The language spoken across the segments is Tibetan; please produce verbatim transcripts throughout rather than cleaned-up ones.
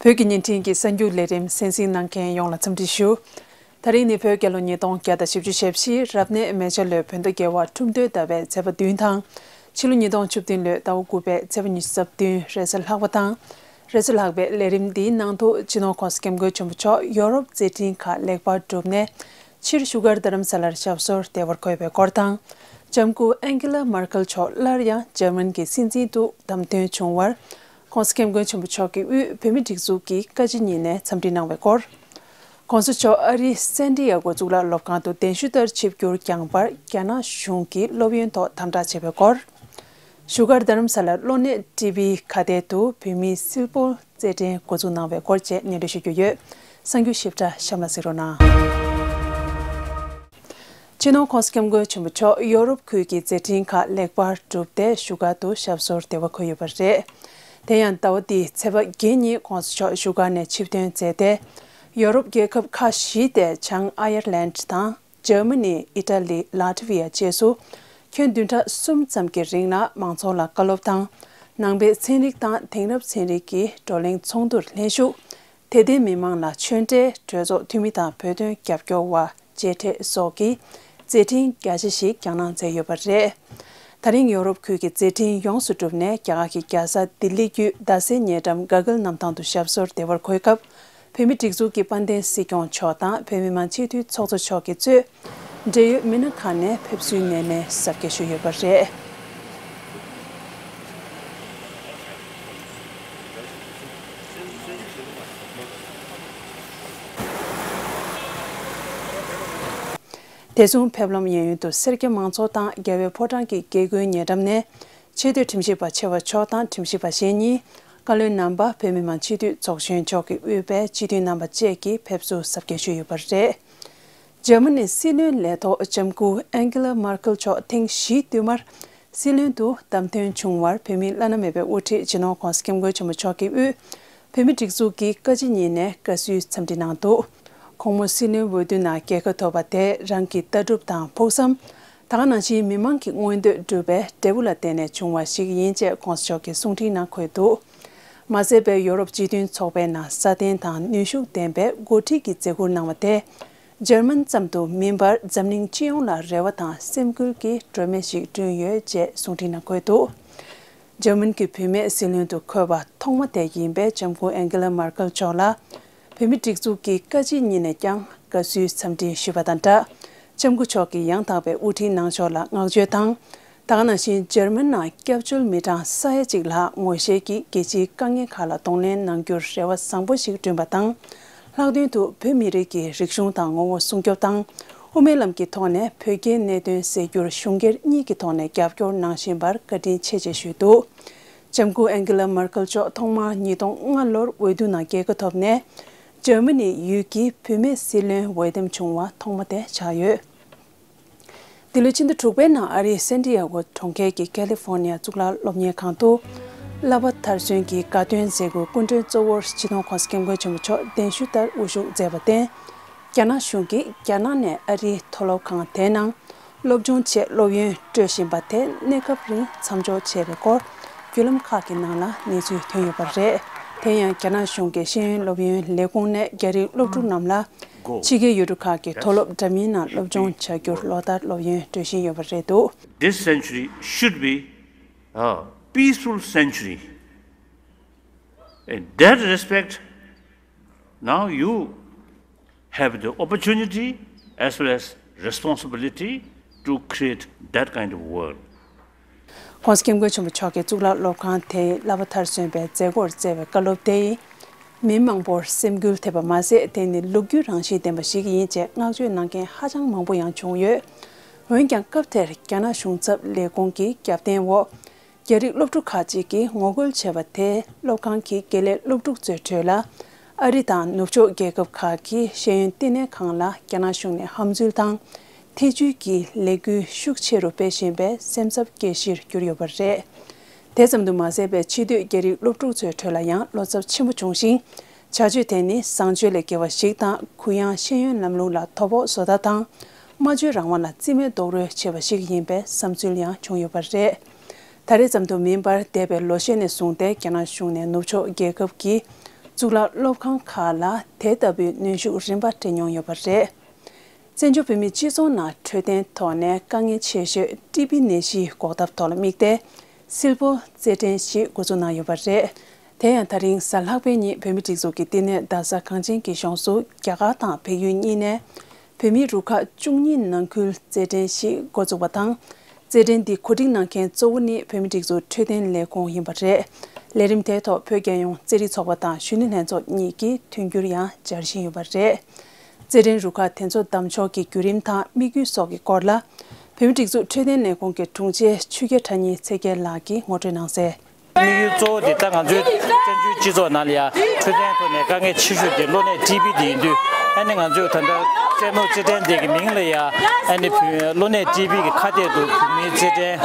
བོད་ཀྱི་བརྙན་འཕྲིན་གྱི་གསར་འགྱུར་ལས་རིམ་གསན་གཟིགས་གནང་མཁན་ཡོངས་ལ་འཚམས་འདྲི་ཞུ། ད་རིང་ནི་བོད་རྒྱལ་ལོ་ཉིས་སྟོང་བརྒྱ་དང་བཞི་བཅུ་ཞེ་བཞི་རབ་གནས་མེ་བྱ་ལོའི་བོད་ཟླ་བརྒྱད་པ་ཁྲུམས་སྟོན་ཟླ་བའི་ཚེས་པ་བདུན་དང་། ཕྱི་ལོ་ཉིས་སྟོང་བཅུ་བདུན་ལོའི་ཟླ་བ་དགུ་པའི་ཚེས་པ་ཉི་ཤུ་རྩ་བདུན་རེས་གཟའ་ལྷག་པ་དང་། རེས་གཟའ་ལྷག་པའི་ལས་རིམ་འདིའི་ནང་དུ་སྤྱི་ནོར་༸གོང་ས་༸སྐྱབས་མགོན་ཆེན་པོ་མཆོག་ཡོ་རོབ་མཛད་འཕྲིན་ཁག་ལེགས་པར་གྲུབ་ནས་ཕྱིར་བཞུགས་སྒར་རྡ་རམ་ས་ལར་ཞབས་སོར་བདེ་བར་འཁོད་པའི་སྐོར་དང་། ལྕམ་སྐུ་ཨན་གྷི་ལ་མར་ཀལ་མཆོག་སླར་ཡང་འཇར་མན་གྱི་སྲིད་འཛིན་དུ་བདམས་ཐོན་བྱུང་བར། ༸གོང་ས་༸སྐྱབས་མགོན་ཆེན་པོ་མཆོག་གིས་དབུས་བོད་མིའི་སྒྲིག་འཛུགས་ཀྱི་བཀའ་སྤྱི་གཉིས་ནས་འཚམས་འདྲི་གནང་བའི་སྐོར། ༸གོང་ས་མཆོག་ཨ་རིའི་སན་ཏི་ཡ་གོ་གཙུག་ལག་སློབ་ཁང་དུ་གདན་ཞུ་ལྟར་ཆིབས་བསྒྱུར་བསྐྱངས་པར་རྒྱ་ནག་གཞུང་གི་སློབ་ཡོན་ཐོག་དམ་དྲག་བྱས་པའི་སྐོར། བཞུགས་སྒར་རྡ་རམ་ས་ལར་གློ་ནད་ཊི་བི་ཁ་གཏད་དུ་བོད་མིའི་སིལ་སྤོལ་རྩེད་འགྲན་འགོ་འཛུགས་གནང་བའི་སྐོར་བཅས་སྙན་སྒྲོན་ཞུ་རྒྱུ་ཡོད། གསར་འགྱུར་ཞིབ་ཕྲ་གཤམ་ལ་གཟིགས་རོགས་གནང་། སྤྱི་ནོར་༸གོང་ས་༸སྐྱབས་མགོན་ཆེན་པོ་མཆོག་ཡོ་རོབ་ཁུལ་གྱི་མཛད་འཕྲིན་ཁག་ལེགས་པར་གྲུབ་སྟེ་བཞུགས་སྒར་དུ་ཞབས་སོར་བདེ་བར་འཁོད་ཡོད་པ་རེད། དེ་ཡང་ཟླ་བ་འདིའི་ཚེས་པ་བརྒྱད་ཉིན་༸གོང་ས་མཆོག་བཞུགས་སྒར་ནས་ཆིབས་ཐོན་མཛད་དེ། ཡོ་རོབ་རྒྱལ་ཁབ་ཁག་བཞི་སྟེ་བྱང་ཨ་ཡར་ལན་དང་། འཇར་མ་ནི། ཨི་ཊ་ལི། ལ་ཏི་ཝི་ཡ་བཅས་སུ་ཁྱོན་བདུན་ཕྲག་གསུམ་ཙམ་གྱི་རིང་ལ་མང་ཚོགས་ལ་བཀའ་སློབ་དང་། ནང་པའི་ཚན་རིག་དང་དེང་རབས་ཚན་རིག་གི་བགྲོ་གླེང་ཚོགས་འདུར་ལྷན་ཞུགས། དད་ལྡན་མི་མང་ལ་ཆོས་འབྲེལ། གྲོས་ཚོགས་འཐུས་མི་དང་བོད་དོན་རྒྱབ་སྐྱོར་བ་མཇལ་འཕྲད་སོགས་ཀྱི་མཛད་འཕྲིན་རྒྱ་ཆེ་ཞིག་རྒྱང་ནང་མཛད་ཡོད་པ་རེད། ད་རིང་ཡོ་རོབ་ཁུལ་གྱི་མཛད་འཕྲིན་ཡོངས་སུ་གྲུབ་ནས་རྒྱ་གར་གྱི་རྒྱལ་ས་ལྡི་ལི་བརྒྱུད་རྡ་སའི་ཉེ་འགྲམ་གྷ་གྷལ་གནམ་ཐང་དུ་ཞབས་སོར་བདེ་བར་འཁོད་སྐབས། བོད་མིའི་སྒྲིག་འཛུགས་ཀྱི་དཔལ་ལྡན་སྲིད་སྐྱོང་མཆོག་དང་བོད་མི་མང་སྤྱི་འཐུས་ཚོགས་གཙོ་མཆོག་གིས་གཙོས། འབྲེལ་ཡོད་མི་སྣ་ཁག་ནས་ཕེབས་བསུའི་སྣེ་ལེན་གཟབ་རྒྱས་ཞུས་ཡོད་པ་རེད། དེ་མཚུངས་ཕེབས་ལམ་གཡས་གཡོན་དུ་སེར་སྐྱ་མང་ཚོགས་དང་རྒྱལ་བའི་ཕོ་བྲང་གི་སྐྱེ་དགུའི་ཉེ་འགྲམ་ནས། ཆེས་མཐོའི་ཁྲིམས་ཞིབ་པ་ཆེ་བ་མཆོག་དང་ཁྲིམས་ཞིབ་པ་གཞན་གཉིས། བཀའ་བློན་རྣམ་པ། བོད་མི་མང་སྤྱི་འཐུས་ཚོགས་གཞོན་མཆོག་གིས་དབུས་པའི་སྤྱི་འཐུས་རྣམ་པ་བཅས་ཀྱིས་ཕེབས་བསུ་གཟབ་རྒྱས་ཞུས་ཡོད་པ་རེད། འཇར་མ་ནིའི་སྲིད་བློན་ལས་ཐོག་ལྕམ་སྐུ་ཨན་གྷི་ལ་མར་ཀལ་མཆོག་ཐེངས་བཞིའི་བསྟུད་མར་སྲིད་བློན་དུ་བདམས་ཐོན་བྱུང་བར་བོད་མིའི་བླ་ན་མེད་པའི་དབུ་ཁྲིད་སྤྱི་ནོར་༸གོང་ས་༸སྐྱབས་མགོན་ཆེན་པོ་མཆོག་གིས་དབུས་བོད་མིའི་སྒྲིག་འཛུགས་ཀྱི་བཀའ་སྤྱི་གཉིས་ནས་དགའ་བསུའི་འཚམས་འདྲི་གནང་འདུག་ཁོང་མོ་སྲིད་བློན་འོས་བསྡུ་ནང་རྒྱལ་ཁ་ཐོབ་པ་དེ་རང་གི་ལྟ་གྲུབ་དང་ཕུགས་བསམ། ད་ག་ནང་བཞིན་མི་མང་གི་མངོན་འདོད་བསྒྲུབ་པའི་འབྲས་བུ་ལ་བརྟེན་ནས་བྱུང་བ་ཞིག་ཡིན་ཅེས་༸གོང་ས་མཆོག་གིས་གསུང་འཕྲིན་ནང་འཁོད་འདུག་མ་ཟད་པའི་ཡོ་རོབ་སྤྱི་མཐུན་ཚོགས་པའི་ནང་སྲ་བརྟན་དང་ནུས་ཤུགས་ལྡན་པའི་འགོ་ཁྲིད་ཀྱི་མཛད་ཁུར་གནང་བ་དེས། འཇར་མན་ཙམ་དུ་མིན་པར་འཛམ་གླིང་སྤྱི་ཡོངས་ལ་རེ་བ་དང་སེམས་འགུལ་གྱི་སྒྲོན་མེ་ཞིག་བསྐྲུན་ཡོད་ཅེས་གསུང་འཕྲིན་ནང་འཁོད་འདུག་འཇར་མན་གྱི་བུད་མེད་སྲིད་བློན་དུ་འཁོད་པ་ཐོག་མ་དེ་ཡིན་པས། ལྕམ་སྐུ་ཨན་གྷི་ལ་མར་ཀལ་མཆོག་ལ་བོད་མིའི་སྒྲིག་འཛུགས་ཀྱི་བཀའ་སྤྱི་གཉིས་ནས་ཀྱང་དགའ་བསུའི་འཚམས་འདྲི་ཞུས་པ་དང་སྦྲགས། ལྕམ་སྐུ་མཆོག་གི་ཡང་དག་པའི་དབུ་ཁྲིད་གནང་ཕྱོགས་ལ་བསྔགས་བརྗོད་དང་། ད་ག་ནང་བཞིན་འཇར་མན་ནང་སྐྱབས་བཅོལ་མི་གྲངས་ས་ཡ་གཅིག་ལྷག་ངོ་ཤེས་ཀྱིས་རྒྱལ་སྤྱིའི་དཀའ་ངལ་ཁག་ལ་གདོང་ལེན་གནང་རྒྱུར་རེ་བ་བཟང་པོ་ཞིག་བསྐྲུན་པ་དང་། ལྷག་དོན་དུ་བོད་མི་རིགས་ཀྱི་རིག་གཞུང་དང་ངོ་བོ་སྲུང་སྐྱོབ་དང་། དབུ་མའི་ལམ་གྱི་ཐོག་ནས་བོད་རྒྱའི་གནད་དོན་སེལ་རྒྱུར་གཞུང་སྒེར་གཉིས་ཀྱི་ཐོག་ནས་རྒྱབ་སྐྱོར་གནང་བཞིན་པར་བཀའ་དྲིན་ཆེ་ཞེས་ཞུས་འདུག་ལྕམ་སྐུ་ཨན་གྷི་ལ་མར་ཀལ་མཆོག་ཐོག་མར་ཉིས་སྟོང་ལྔ་ལོར་འོས་བསྡུ་ནང་རྒྱལ་ཁ་ཐོབ་ནས། འཇར་མ་ནི་ཡུལ་གྱི་བུད་མེད་སྲིད་བློན་འོས་འདེམས་བྱུང་བ་ཐོག་མ་དེ་ཆགས་ཡོད། འདི་ལོའི་ཕྱི་ཟླ་དྲུག་པའི་ནང་ཨ་རིའི་སན་ཏི་ཡ་གོ་གྲོང་ཁྱེར་གྱི་ཀ་ལི་ཧྥོར་ནི་ཡ་གཙུག་ལག་སློབ་གཉེར་ཁང་དུ། བསླབ་པ་མཐར་སོན་གྱི་དགའ་སྟོན་མཛད་སྒོའི་སྐུ་མགྲོན་གཙོ་བོར་སྤྱི་ནོར་༸གོང་ས་༸སྐྱབས་མགོན་ཆེན་པོ་མཆོག་གདན་ཞུ་ལྟར་དབུ་བཞུགས་མཛད་པར་བརྟེན། རྒྱ་ནག་གཞུང་གིས་རྒྱ་ནག་ནས་ཨ་རིའི་མཐོ་སློབ་ཁང་དེའི་ནང་སློབ་སྦྱོང་ཆེད་སློབ་ཡོན་སྤྲོད་བཞིན་པ་དེ་གནས་སྐབས་རིང་མཚམས་འཇོག་བྱས་པའི་སྐོར་བརྒྱུད་ལམ་ཁག་གི་ནང་ལ་གནས་ཚུལ་ཐོན་ཡོད་པ་རེད། དེ་ཡང་རྒྱ་ནག་གཞུང་གི་ཤེས་ཡོན་སློབ་ཡོན་ལས་ཁུངས་ནས་རྒྱ་རིགས་སློབ་ཕྲུག་རྣམས་ལ། ཕྱི་རྒྱལ་ཡུལ་གྲུ་ཁག་གི་མཐོ་སློབ་འདྲ་མིན་ནང་སློབ་སྦྱོང་བྱ་རྒྱུར་ལོ་ལྟར་སློབ་ཡོན་སྤྲོད་བཞིན་ཡོད་པ་རེད་འདུག This century should be a peaceful century. In that respect, now you have the opportunity as well as responsibility to create that kind of world. ༸གོང་ས་༸སྐྱབས་མགོན་ཆེན་པོ་མཆོག་གིས་གཙུག་ལག་སློབ་ཁང་དེའི་བསླབ་པ་མཐར་སོན་པའི་མཛད་སྒོར་བསྩལ་བའི་བཀའ་སློབ་དེ་ཡིས། མི་མང་པོར་སེམས་འགུལ་ཐེབས་པ་མ་ཟད། དེ་ནི་ལོ་རྒྱུས་རང་བཞིན་ལྡན་པ་ཞིག་ཡིན་ཅེས་བསྔགས་བརྗོད་གནང་མཁན་ཧ་ཅང་མང་པོ་ཡང་བྱུང་ཡོད། འོན་ཀྱང་། སྐབས་དེར་རྒྱ་ནག་གཞུང་ཚབ་ལས་ཁུངས་ཀྱི་རྒྱབ་རྟེན་འོག་རྒྱ་རིགས་སློབ་ཕྲུག་ཁག་ཅིག་གིས་ངོ་རྒོལ་བྱས་པ་དེས། སློབ་ཁང་གི་དགེ་ལས་སློབ་ཕྲུག་ཚོའི་ཁྲོད་ལ། ཨ་རི་དང་ནུབ་ཕྱོགས་རྒྱལ་ཁབ་ཁག་གི་ཤེས་ཡོན་བསྟི་གནས་ཁང་ལ་རྒྱ་ནག་གཞུང་ནས་ཧམ་འཛུལ་དང་། ཐེ་ཇུས་ཀྱི་ལས་འགུལ་ཤུགས་ཆེ་རུ་སྤེལ་བཞིན་པའི་སེམས་འཚབ་སྐྱེ་གཞིར་གྱུར་ཡོད་པ་རེད། དེ་ཙམ་དུ་མ་ཟད་པའི། ཕྱི་སྡོད་རྒྱ་རིགས་སློབ་ཕྲུག་ཚོའི་ཁྲོད་ལ་ཡང་བློ་འཚབ་ཆེན་པོ་བྱུང་ཞིང་། བྱ་སྤྱོད་དེ་ནི་བཟང་སྤྱོད་ལས་བརྒལ་བ་ཞིག་དང་། གུ་ཡངས་ཤེས་ཡོན་ལམ་ལུགས་ལ་དོ་ཕོག་བཟོ་ལྟ་དང་། སྨྲ་བརྗོད་རང་དབང་ལ་རྩིས་མེད་རྡོག་རོལ་བྱས་པ་ཞིག་ཡིན་པའི་བསམ་ཚུལ་ཡང་བྱུང་ཡོད་པ་རེད། ད་རེས་ཙམ་དུ་མིན་པར། འདས་པའི་ལོ་ཤས་ནས་བཟུང་སྟེ། རྒྱ་ནག་གཞུང་ནས་ནུབ་ཕྱོགས་རྒྱལ་ཁབ་ཀྱི་ གཙུག་ལག་སློབ་ཁང་ཁག་ལ་དེ་ལྟ་བུའི་གནོན་ཤུགས་རིམ་པ་སྤྲད་མྱོང་ཡོད་པ་རེད། བཙན་བྱོལ་བོད་མིའི་སྤྱི་ཚོགས་ནང་འཕྲོད་བསྟེན་ཐོག་ནས་དཀའ་ངལ་ཆེ་ཤོས་ཊི་བི་ནད་གཞིའི་འགོག་ཐབས་ཐོག་ལ་དམིགས་ཏེ། སིལ་སྤོལ་རྩེད་འགྲན་ཞིག་འགོ་འཛུགས་གནང་ཡོད་པ་རེད། དེ་ཡང་ད་རིང་གཟའ་ལྷག་པའི་ཉིན་བོད་མིའི་སྒྲིག་འཛུགས་ཀྱི་བསྟི་གནས་རྡ་ས་གངས་ཅན་གྱི་གཞོང་སུ་རྒྱ་གར་དང་བལ་ཡུལ་གཉིས་ནས་བོད་མིའི་རུ་ཁག་བཅུ་གཉིས་ནང་ཁུལ་རྩེད་འགྲན་ཞིག་འགོ་བཙུགས་པ་དང་། རྩེད་འགྲན་འདི་གོ་སྒྲིག་གནང་མཁན་གཙོ་བོ་ནི་བོད་མིའི་སྒྲིག་འཛུགས་འཕྲོད་བསྟེན་ལས་ཁུངས་ཡིན་པ་རེད། ལས་རིམ་དེའི་ཐོག་བོད་རྒྱལ་ཡོངས་རྩེད་རིགས་ཚོགས་པ་དང་གཞོན་ནུ་ལྷན་ཚོགས་གཉིས་ཀྱིས་མཐུན་འགྱུར་ཡང་སྦྱར་བཞིན་ཡོད་པ་རེད། རྩེད་འགྲན་རུ་ཁག་དེ་ཚོ་བདམས་ཕྱོགས་ཀྱི་བརྒྱུད་རིམ་དང་དམིགས་ཡུལ་སོགས་ཀྱི་སྐོར་ལ། བོད་མིའི་སྒྲིག་འཛུགས་འཕྲོད་བསྟེན་ལས་ཁུངས་ཀྱི་དྲུང་ཆེ་ཆོས་རྒྱལ་གྲགས་སྙིང་ཚེ་རྒྱལ་ལགས་ཀྱིས་ངོ་སྤྲོད་གནང་གསལ། དམིགས་ཡུལ་གཙོ་བོ་དེ་ད་ང་ཚོའི་བཙན་བྱོལ་སྤྱི་ཚོགས་ནང་ལ་ཡང་འཕྲོད་བསྟེན་ཐོག་ནས་དཀའ་ངལ་ཆེ་ཤོས་དེ་གློ་ནད་ཊི་བི་དེ་ཡིན་དུས། ཨ་ནི་ང་ཚོས་ད་ལྟ་རྩེད་མོ་རྩེད་འགྲན་དེ་གི་མིང་ལ་ཡང་ཨ་ནི་བོད་གློ་ནད་ཊི་བི་གི་ཁ་གཏད་དུ་བོད་མིའི་རྩེད་འགྲན་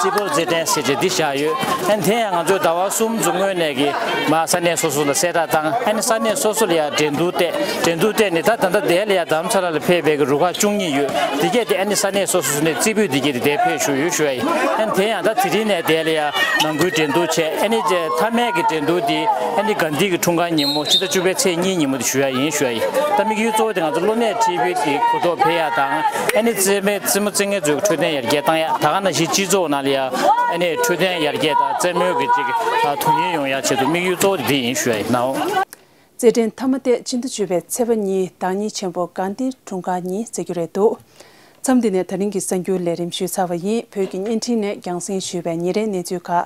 སིལ་སྤོལ་རྩེད་འགྲན་ཟེར་བྱས་འདི་བཞག་ཡོད། ཨ་ནི་དེ་ཡང་ང་ཚོས་ཟླ་བ་གསུམ་རྫོང་ངོས་ནས་ཀྱི་མ་ས་གནས་སོ་སོ་ལ་གསལ་བསྒྲགས་བཏང་། ཨ་ནི་ས་གནས་སོ་སོ་ལ་ཡང་འགྲན་བསྡུར་བལྟས། འགྲན་བསྡུར་བལྟས་ནས་ད་ད་ལྟ་དེ་ལ་ཡང་རྡ་རམ་ས་ལ་ལ་ཕེབས་པའི་གི་རུ་ཁག་བཅུ་གཉིས་ཡོད། དེ་གས་དེ་ཨ་ནི་ས་གནས་སོ་སོ་ནས་རྩེ་ཕུད་དེ་གས་དེ་དེ་ཕེབས་བཞུགས་ཡོད་ཞུ་ཡ་ཡིན། ཨ་ནི་དེ་ཡང་ད་དེ་རིང་ནས་དེ་ལ་ཡང་ནང་ཁུལ་འགྲན་བསྡུར་བྱས། ཨ་ནི་རྗེས་མཐའ་མའི་གི་འགྲན་བསྡུར་དེ་ཨ་ནི་དགའ་ལྡན་གྱི་འཁྲུངས་སྐར་ཉིན་མོ་ཕྱི་ཟླ་བཅུ་པའི་ཚེས་གཉིས་ཉིན་མོ་དེ་ཞུ་ཡ་ཡིན་ཞུ་ཡ་ཡིན། ད་དམིགས་ཡུལ་གཙོ་བོ་དེ་ང་ཚོ་གློ་ནད་ཊི་བི་དེ་གོ་རྟོགས་འཕེལ་ཡ་དང་། ཨ་ནི་རྩེད་མོའི་རྩེད་མོ་རྩེ་མཁན་ཚོའི་འཕྲོད་བསྟེན་ཡར་རྒྱས་བཏང་ཡ། ད་ག་ནང་བཞིན་སྤྱི་ཚོགས་ནང་ལ་ཡང་ཨ་ནི་འཕྲོད་བསྟེན་ཡར་རྒྱས་དང་རྩེད་མོའི་གི་ཅིག་དོན་སྙིང་ཡོང་ཡ་ཆེད་དུ་དམིགས་ཡུལ་གཙོ་བོ་དེ་འདི་ཡིན་ཞུ་ཡ་ཡིན་ནའོ། རྩེད་འགྲན་མཐའ་མ་དེ་ཕྱི་ཟླ་བཅུ་པའི་ཚེས་པ་གཉིས་བདག་ཉིད་ཆེན་པོ་གྷན་དྷི་འཁྲུངས་སྐར་ཉིན་རྩེ་རྒྱུ་རེད་འདུག་མཚམས་འདི་ནས་ད་རིང་གི་གསར་འགྱུར་ལས་རིམ་ཞུས་ཚར་བ་ཡིན། བོད་ཀྱི་བརྙན་འཕྲིན་ནས་རྒྱང་སྲིང་ཞུས་པའི་ཉིན་རེའི་གནས་ཚུལ་ཁག་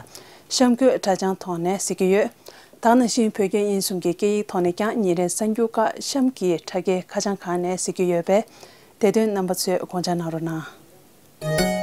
གཤམ་འཁོད་དྲ་བྱང་ཐོག་ནས་གཟིགས་ཀྱི་ཡོད། ད་ག་ནང་བཞིན་བོད་སྐད་དབྱིན་གསུམ་གྱི་སྐད་ཡིག་ཐོག་ནས་ཀྱང་ཉིན་རེའི་གསར་འགྱུར་ཁག་གཤམ་གྱི་དྲ་རྒྱའི་ཁ་བྱང་ཁག་ནས་གཟིགས་ཀྱི་ཡོད་པས། དེ་དོན་རྣམ་པ་ཚོས་དགོངས་འཇགས་གནང་རོགས་གནང་།